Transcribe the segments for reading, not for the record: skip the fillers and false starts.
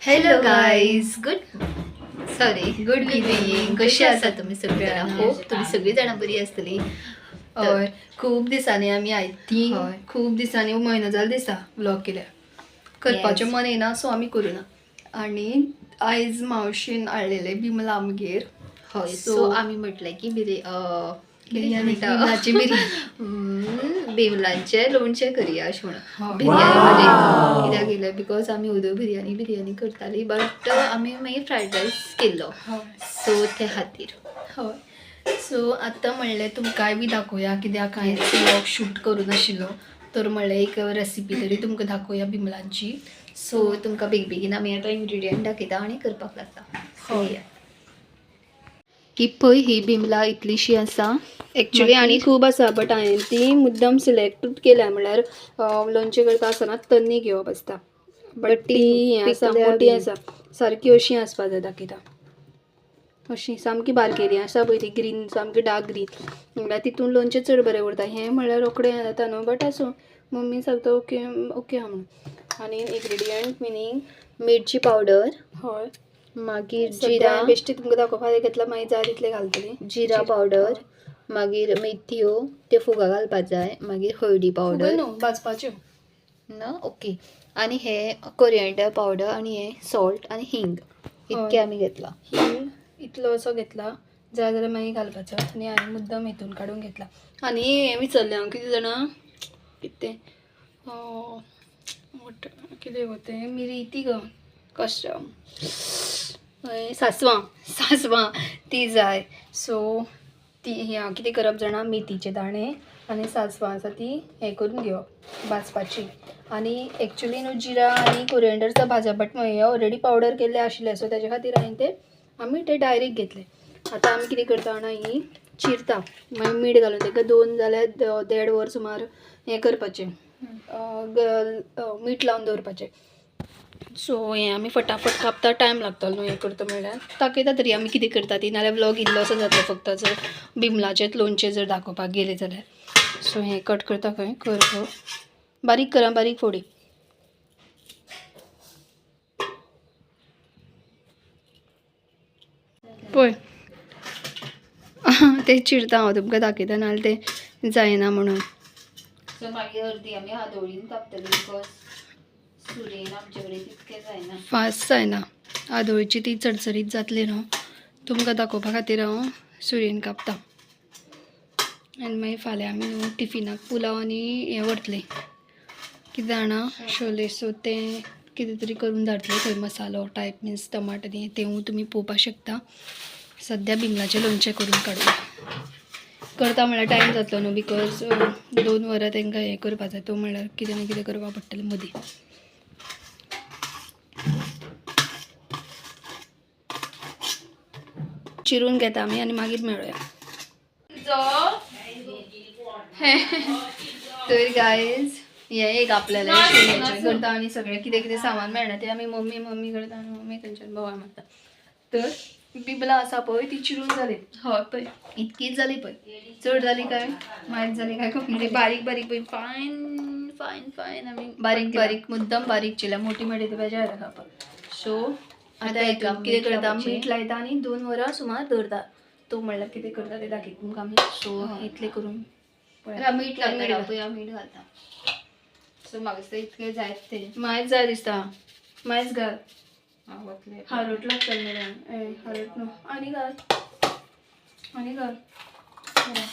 Hello guys, good sorry good evening. कशी आसा तुमी सगळी जाणां? होप तुमी सगळी जाणां बरी आसतली. हय, खूब दिसांनी आमी I think हय. खूब दिसांनी, म्हयनो जालो दिसता व्लॉग केल्यार. करपाचें मन येना, सो आमी करुना. आनी आयज मावशेन हाडलेले बिमला आमगेर. हय. So- सो आमी म्हटलें की बिर्याणी, म्हणटा? बिमलाची बिर्याणी. बिमलांचें लोणचें करया अशें म्हणून. हय. बिर्याणी म्हणजे कित्याक केलें, because आमी उदो बिर्याणी बिर्याणी करताली, बट आमी मागीर फ्रायड रायस केल्लो. हय. सो ते खातीर. हय, सो आतां म्हणलें तुमकांय बी दाखोवया, कित्याक हांवें व्लॉग शूट करूं नाशिल्लो, तर म्हणलें एक रेसिपी तरी तुमकां दाखोवया बिमलांची. सो तुमकां बेगीन आमी आतां इन्ग्रिडियंट दाखयता आनी करपाक लागता. हय. ही पळय, ही बिमला इतलीशी आसा. एक्चुली आनी खूब आसा, बट हांवें ती मुद्दम सिलेक्ट केल्या, म्हणल्यार लोणचें करता आसतना तन्नी घेवप आसता, बट But ती ती हें आसा, पिकल्या मोटी बी. आसा सारकी, अशी आसपा जाय. दाखयता, अशी सामकी बारकेली आसा पळय ती, ग्रीन, सामकी डार्क ग्रीन, म्हणल्यार तितून लोणचें चड बरें उरता. हें म्हणल्यार रोखडें हें जाता न्हू, बट आसूं, मम्मी सांगता ओके ओके आहा म्हणून. आनी इन्ग्रिडियंट मिनींग मिरची पावडर. हय. मागीर सद्या जिरा. हांवें बेश्टी तुमकां दाखोवपाक घेतला, मागीर जाय तितलें घालतली. जिरा पावडर, मागीर मेथयो, त्यो फुगां घालपाक जाय, मागीर हळदी फुगो पावडर. न्हू, भाजपाच्यो. ना, ओके. आनी हे कोरिएंडर पावडर आनी हे सॉल्ट आनी हिंग, इतकें आमी घेतलां. हिंग इतलो असो घेतला, जाय जाल्यार मागीर घालपाचो. आनी हांवें मुद्दम हितून काडून घेतला. आनी हें विसरलें हांव, कितें जाणा, कितें तें, वट कितें गो तें, मिरी ती गो कश्ट, सांसवां, सांसवां ती जाय. सो ती हें हांव कितें करप जाणा, मेथीचे दाणे आनी सांसवां आसा ती हें करून घेवप भाजपाची. आनी एक्चुली न्हू जिरा आनी कोरिएंडरचो भाजप, बट हें ऑलरेडी पावडर केल्लें आशिल्लें, सो तेजे खातीर हांवें तें आमी तें डायरेक्ट घेतलें. आतां आमी कितें करता जाणा, ही चिरता, मागीर मीठ घालून ताका 2 जाल्यार 1.5 वर सुमार हें करपाचें, मीठ लावन दवरपाचें. सो हें आमी फटाफट कापता, टायम लागतलो न्हू हें करता म्हणल्यार. दाखयता तरी आमी कितें करता ती, नाल्यार व्लॉग इल्लोसो जातलो फक्त जर बिमलाचेंच लोणचें जर दाखोवपाक गेलें जाल्यार. सो हें कट करता खंय, कर गो, बारीक करा, बारीक फोडी. पळय, ते चिरता हांव तुमकां दाखयता, नाल्यार तें जायना म्हणून. सो मागीर अर्दी आमी हादोळीन कापतली, because सुरयेन आमचे कडेन तितकें जायना. फास्ट जायना आदोळची, ती चरचरीत जातली न्हू. तुमकां दाखोवपा खातीर हांव सुरयेन कापता. आनी मागीर फाल्यां आमी न्हू टिफिनाक पुलाव आनी हें व्हरतलीं, कितें जाणा, शोले. सो तें कितें तरी करून धाडटलें थंय, मसालो टायप, मिन्स टमाटर आनी तेवूय तुमी पळोवपाक शकता. सद्या बिमलाचें लोणचें करून काडूया. करता म्हणल्यार टायम जातलो न्हू, because 2 वरां तांकां हें करपा जाय, तो म्हणल्यार कितें ना कितें करपाक पडटलें मदीं. चिरून घेता आमी आनी मागीर मेळोया. तर गायज, हें एक आपल्याला करता आनी सगळें कितें कितें सामान मेळना तें आमी मम्मी मम्मी करता आनी मम्मी थंयच्यान बोवाळ मारता. तर बिबलां आसा पळय ती चिरून जाली. हय, पळय इतकीच जाली, पळय चड जाली काय मायज जाली काय खूब. म्हणजे बारीक बारीक पळय, फायन फायन फायन आमी बारीक cut केला. बारीक, मुद्दम बारीक चिरल्या, मोठी मोठी ती बेजार येता खावपाक. सो आतां आतां हितून हेका कितें मीठ करता, लावपाचें. मीठ लायता आनी 2 वरां सुमार दवरता. तो म्हणल्यार कितें करता तें दाखयता तुमकां आमी. सो इतलें करून पळया. मीठ मीठ घालता घाल. पळय, मीठ घालता. सो म्हाका दिसता इतकें जायत तें. मायज जाय दिसता, मायज घाल. वतलें. हारोट लागतलें मरे, ए हारोट न्हू, आनी घाल, आनी घाल. बरें.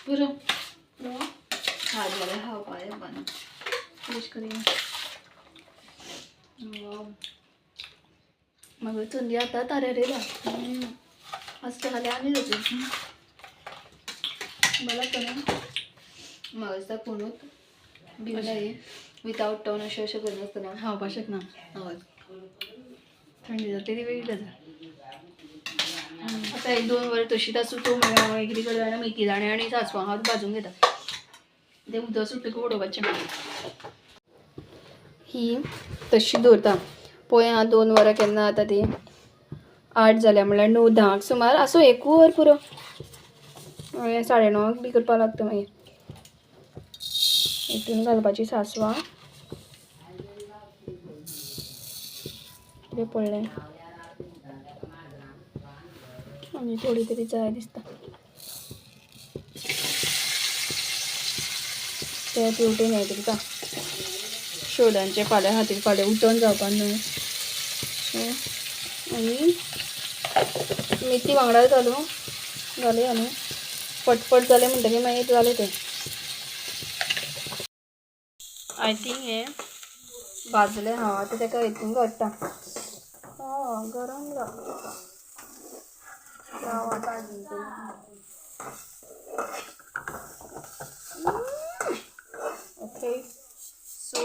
पुरो. पुरो. हात जाल्यार खावपाक बंद. टेस्ट करूया. मागीर चुंदी आतां ताऱ्यार येयला. असले खाल्यार आनी जातली. बरें लागता न्हू. म्हाका दिसता कोणूच बिमलां ही वितावट टोन अशें अशें करनासतना खावपाक शकना. हय. थंडी जातली ती वेगळी गजाल. आतां एक 2 वरां तशीच आसूं. तो म्हणल्यार हांव कितें करता जाणा, मेथी दाणे आनी सांसवां हांव भाजून घेता, तें उदक सुटलें उडोवपाचें. ही तशी दवरता पळय. आं, 2 वरां केन्ना जाता ती. 8 जाल्या म्हणल्यार 9 10 सुमार आसूं, एक वर पुरो. हय, 9:30 बी करपाक लागता मागीर. हितून घालपाची सासवां. कितें पडलें आनी थोडी तरी जाय दिसता. ते तेवटेन हें करता शोल्यांचे फाल्यां खातीर, फाल्यां उठोन जावपा न्हू. सो आनी मेथी वांगडा घालूं, घालया न्हू फटफट जालें म्हणटकीर मागीर जालें तें. I think हें भाजलें. हांव आतां ताका हितून काडटा. हय, गरम जालें. राव आतां. ओके, सो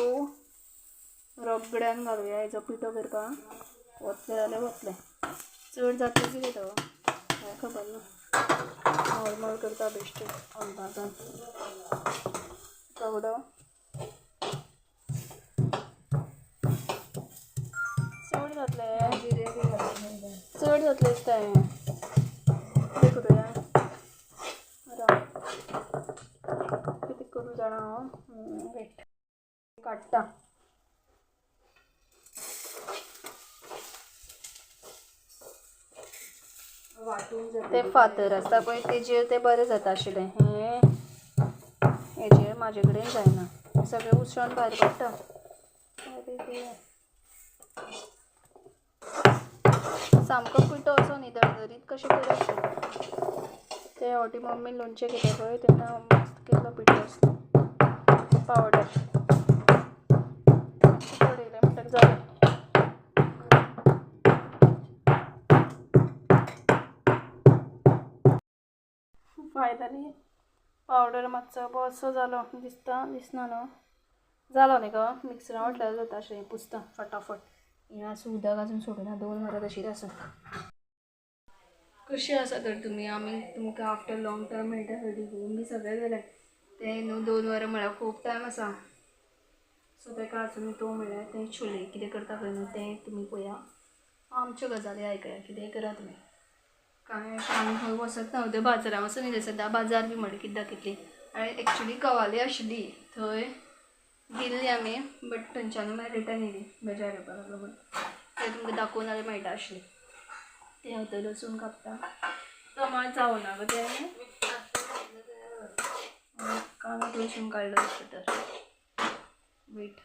रगड्यान घालुया. हेजो पिठो करपाक वतलें जाल्यार वतलें, चड जातलें कितें तो कांय खबर ना. नॉर्मल करता बेश्टें अंदाजान रगडो. चड जातलें, चड जातलें दिसता हें. कितें करुया, राव, कितें करूं जाणा हांव? वेट, काडटा. ते फातर आसता पळय, तेजेर ते बरें जाता आशिल्लें. हें हेजेर म्हाजे कडेन जायना, सगळें उसळोन भायर पडटा. आरे, सामको पिठो असो न्ही, दरदरीत कशें करप ते फावटी मम्मीन लोणचें केलें पळय, तेन्ना मस्त केल्लो पिठो आसलो. पावडर मातशें चडयलें म्हणटकीर जालें. फायनली पावडर मातसो बसो जालो दिसता. दिसना न्हू? जालो न्ही गो? मिक्सरान वाटल्यार जाता अशें. पुसता फटाफट. हें आसूं, उदक आजून सोडूना, 2 वरां तशींच आसा. कशी आसा तर तुमी? आमी तुमकां आफ्टर लॉंग टायम मेळटा. हळदी बी सगळें जालें तें न्हू. 2 वरां म्हळ्यार खूब टायम आसा. सो ताका आजून तो म्हळ्यार तें छोले कितें करता पळय न्हू, तें तुमी पळया, आमच्यो गजाली आयकया. कितेंय करा तुमी. कांय अशें आमी खंय वचत ना. उद्या बाजारां वचून येयलें. सद्दां बाजार बी म्हणल्यार कितें दाखयतली. आनी एक्चुली कवाली आशिल्ली, थंय गेल्ली आमी, बट थंयच्यान मागीर रिटर्न येयली, बेजार येवपाक लागलो म्हणून. तें तुमकां दाखोवन जाल्यार मेळटा आशिल्लें. तें हांव थंय लसूण कापता. टमाट जावना गो तें. कांदो लसूण काडलो दिसता तर. वेट.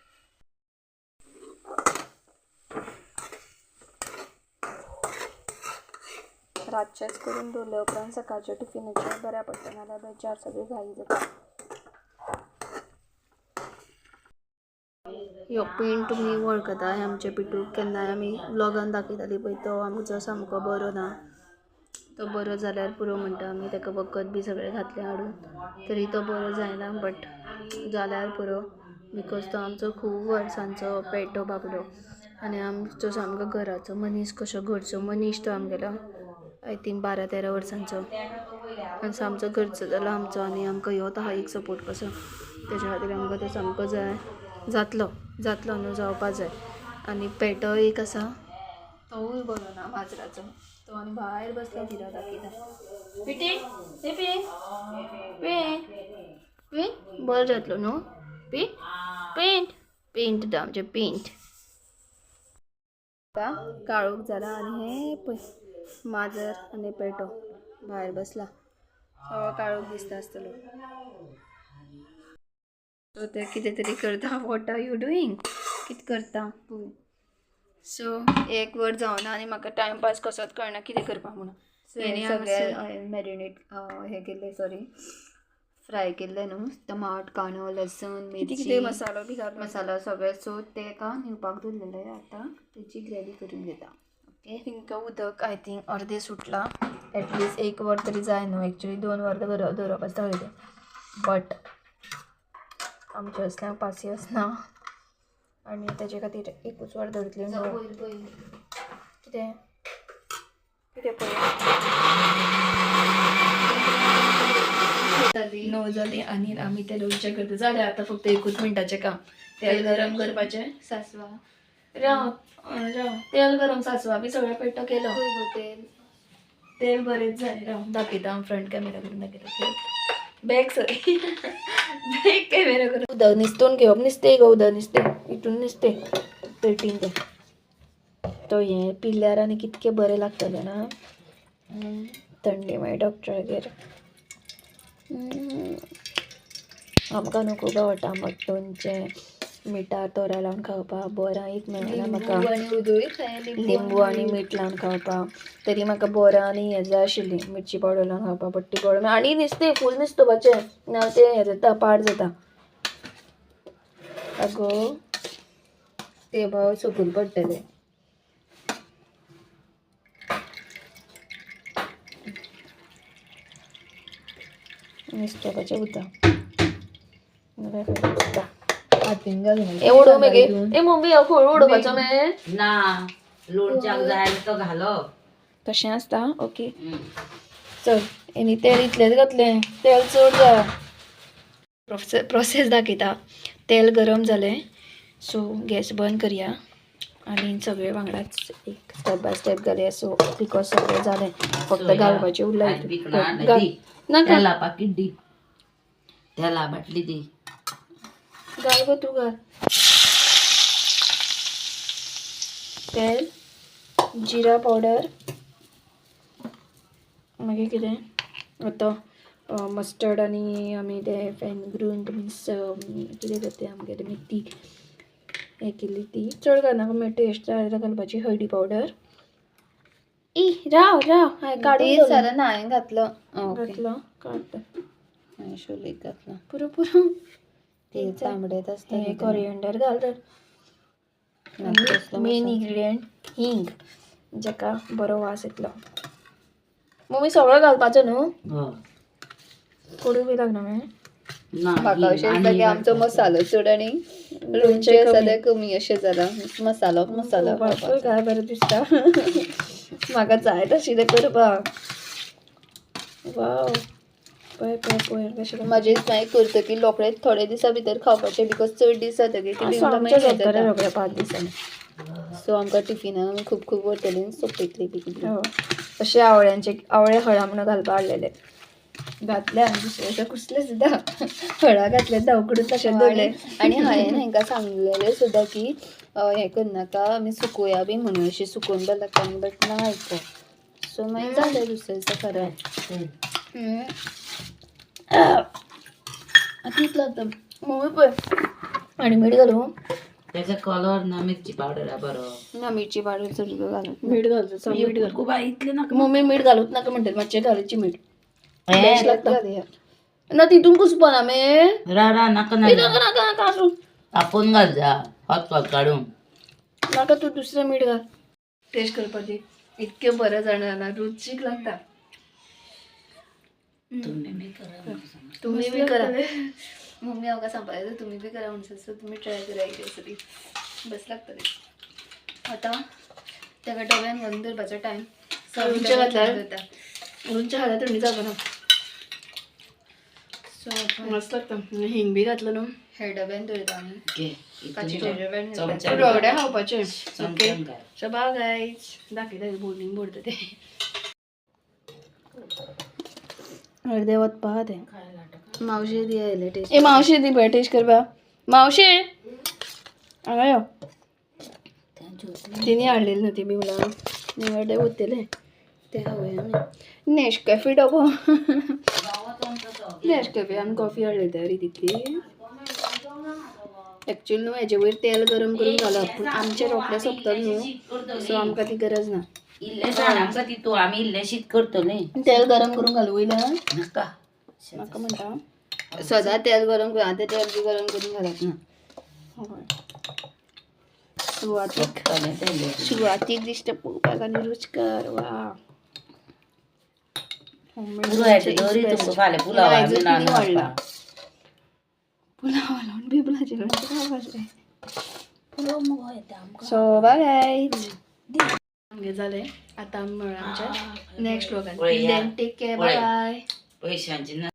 रातचेंच करून दवरले उपरांत सकाळच्या टिफिनाचेर बऱ्या पडटा, नाल्यार बेजार सगळी घाई जाता. ह्यो पेंट तुमी वळखता. आमच्या पिटूक केन्नाय आमी व्लॉगान दाखयताली पळय, तो आमचो सामको बरो ना. तो बरो जाल्यार पुरो म्हणटा आमी. ताका वखद बी सगळें घातलें हाडून, तरी तो बरो जायना. बट जाल्यार पुरो, because तो आमचो खूब वर्सांचो पेटो बाबडो आनी आमचो सामको घराचो मनीस कसो, घरचो मनीस तो आमगेलो. I think 12-13 वर्सांचो आनी आमचो घरचो जालो आमचो. आनी आमकां ह्योत आहा एक सपोर्ट कसो, तेज्या खातीर आमकां तो सामको जाय. जातलो, जातलो न्हू, जावपा जाय. आनी पेटो एक आसा, तोवूय बरो ना माजराचो. तो आनी भायर बसला, दिला दाखयता. पिटी ए पी पेंट पेंट बरो जातलो न्हू. पेंट पेंट पेंट तो आमचें पेंट. आतां काळोख जाला आनी हें पळय, माजर आनी पेटो भायर बसला. सगळो काळोख दिसता आसतलो. सो ते कितें तरी करता. What are you doing? कितें करता तूं? सो एक वर जावना आनी म्हाका टायमपास कसोच कळना कितें करपा म्हणून. सगळे मॅरिनेट हे केल्ले, सॉरी, फ्राय केल्ले न्हू, टमाट, कांदो, लसूण, कितें मिरची, कितें मसालो बी घालून. मसाला सगळे. सो तेका न्हिवपाक दवरलेले, आतां तेची ग्रेवी करून घेता. ओके. हिंका उदक I think अर्दें सुटलां. एटलिस्ट एक वर तरी जाय न्हू. एक्चुली 2 वर दवरप आसता खंय तें, बट आमचे असल्यांक पासियेंस ना आनी तेजे खातीर एकूच वर दवरतली न्हू. कितें कितें पळय. 9 जाली आनी आमी ते लोणचें करता. जालें आतां, फक्त एकूच मिनटाचें काम. तेल गरम करपाचें. सासवां. राव राव, तेल गरम. सासवा बी सगळें पेटो केलो. तेल. तेल बरेंच जाय. राव, दाखयता हांव. फ्रंट कॅमेरा करून दाखयता. बॅक, सॉरी, बॅक कॅमेरा करून. उदक निस्तून घेवप. निस्तें गो, उदक निस्तें हितून निस्तें पेटीन तें. तो हें पिल्यार आनी कितकें बरें लागतलें ना थंडी. मागीर डॉक्टरागेर. आमकां न्हू खूब आवडटा आंबट लोणचें, मिठार तोरां लावन खावपाक. बोरां एक मेळना म्हाका. लिंबू आनी उदूय खाय. लिंबू आनी मीठ लावन खावपाक. तरी म्हाका बोरां आनी हें जाय आशिल्ली, मिरची पावडर लावन खावपाक. बट ती पावडर आनी निस्तें फूल निस्तोवपाचें ना, तें हें जाता, पाड जाता. आगो. ते भाव सोकून पडटले. निस्तोवपाचें उरता नाल्यार दिसता. हातीन घालून. ए, उडोव मगे. ए मम्मी, हो खोळ उडोवपाचो मे. ना, लोणच्याक जाय तो घालप. तशें आसता. ओके, चल. आनी तेल इतलेंच घातलें, तेल चड जाय. प्रोसेस दाखयता. तेल गरम जालें, सो गॅस बंद करया आनी सगळे वांगडाच एक स्टेप बाय स्टेप घालया. सो because सगळें जालें, फक्त घालपाचें उरलां. घाल नाका. त्याला पाकीट दी, त्याला बाटली दी. घाल गो, तूं घाल. तेल, जिरा पावडर, मागीर कितें आतां मस्टर्ड आनी आमी ते फेनग्रूंट, मिन्स कितें जाता आमगेलें, मेथी हें केल्ली ती. चड घालनाका, मागीर टेस्ट जाय जाल्यार घालपाची. हळदी पावडर. ई, राव राव, हांवें काडून ते दवरलें. सारा ना, हांवें घातलं. ओके. घातलो, काडटा. हांवें शोलेक घातलं. पुरो पुरो. ते तांबडेच आसता. हे कोरिएंडर घाल तर. मेन इन्ग्रिडियंट हिंग, जेका बरो वास येतलो. मम्मी, सगळो घालपाचो न्हू? हय. कोडू बी लागना मागीर. ना. म्हाका अशें दिसता की आमचो मसालो चड आनी लोणचें आसा तें कमी अशें जालां. मसालो मसालो खावपाचो. काय बरें दिसता. म्हाका जाय तशें तें करपाक. वाव, पळय पळय पळय कशें लागता. म्हाजें मागीर करतकीर रोखडेच थोडे दिसां भितर खावपाचें, because चड दीस जातकीर ती बिमलां आमचें मागीर हें सोंपतलें जाता. रोखडें 5 दिसांनी. सो आमकां टिफिनाक आमी खूब खूब व्हरतलीं आनी सोंपयतलीं बेगीन बेगीन. हो, अशे आवळ्यांचे, आवळे हळा म्हणून घालपा हाडलेले, घातले आनी दुसरे दिसा कुसले सुद्दां. हळा घातले, उकडून तशेंच दवरले. आनी हांवें हांकां सांगलेलें सुद्दां की हें करनाका, आमी सुकोया बी म्हणून, अशें सुकोवन बरें लागता न्ही, बट ना आयको. सो मागीर जालें दुसऱ्या दिसा खरें. आतां इतलो लागता. मम्मी पळय, आनी मीठ घालूं? त्याचा कलर ना, मिरची पावडर बरो. ना, मिरची पावडर चड घालून. मीठ घालचो, मीठ घाल. खूप इतले नाका. मम्मी, मीठ घालूच नाका म्हणटली. मातशें घालची मीठ. ए, लागता ना तितून कुसपना मे. रा रा, नाका. नाका. ना. नाका नाका, आसूं. कापून घाल जा, हत काढून. नाका, तूं दुसरें मीठ घाल. टेस्ट करपाची. इतकें बरें जाणा ना, रुचीक लागता. तुम्ही बी करा. तुम्ही बी करा. मम्मी हांव सांगपाक, तुमी बी करा म्हणून. सो तुमी ट्राय करा एक रेसिपी, बस लागतली. आतां ताका डब्यान घालून दवरपाचो टायम. लोणचें घातल्यार? लोणचें घाल्यार थंडी जावपाना. सो मस्त लागता. हिंग बी घातलं न्हू. हे डब्यान दवरता आमी. घे. काचेच्या डब्यान. चमच्यान. रोगडे खावपाचें. ओके. चमच्यान घाल. सो बाय गायज, दाखयता बोलीन भरता ते. अर्दे वतपा तें. मावशे दी आयले टेस्ट. ए मावशे, दी पळय टेस्ट करपा. मावशे, हांगा यो. तिने हाडलेली न्हू ती बिमलां. अर्दे उरतले ते खावया आमी. नेशकॅफे डबो. नेशकॅफे आमी कॉफी हाडली तरी तितली. एक्चुअली न्हू हेजे वयर तेल गरम करून घालप, पूण आमचें रोखडें सोंपतलें न्हू, सो आमकां ती गरज ना. इल्ले सांग आमकां तितू, आमी इल्ले शीत करतले. तेल गरम करून घालू वयल्यान? नाका. म्हाका म्हणटा. सदां तेल गरम करून, आतां तेल बी गरम करून घालप ना. हय, सुरवातीक सोंपतलें तें. सुरवातीक दिश्ट पळोवपाक आनी रुचकर वा. पुरो येता दवरी तुमकां फाल्यां पुलाव आयजूच आमी न्ही वाडला. वाडला. पुलाव घालून बिबलाचें लोणचें खावपाचें. सो बाय गायज, आमगें जालें. आतां आमी मेळया आमच्या नेक्स्ट व्लॉगान. पळया. Take care. पळय. बाय. पयशांची ना.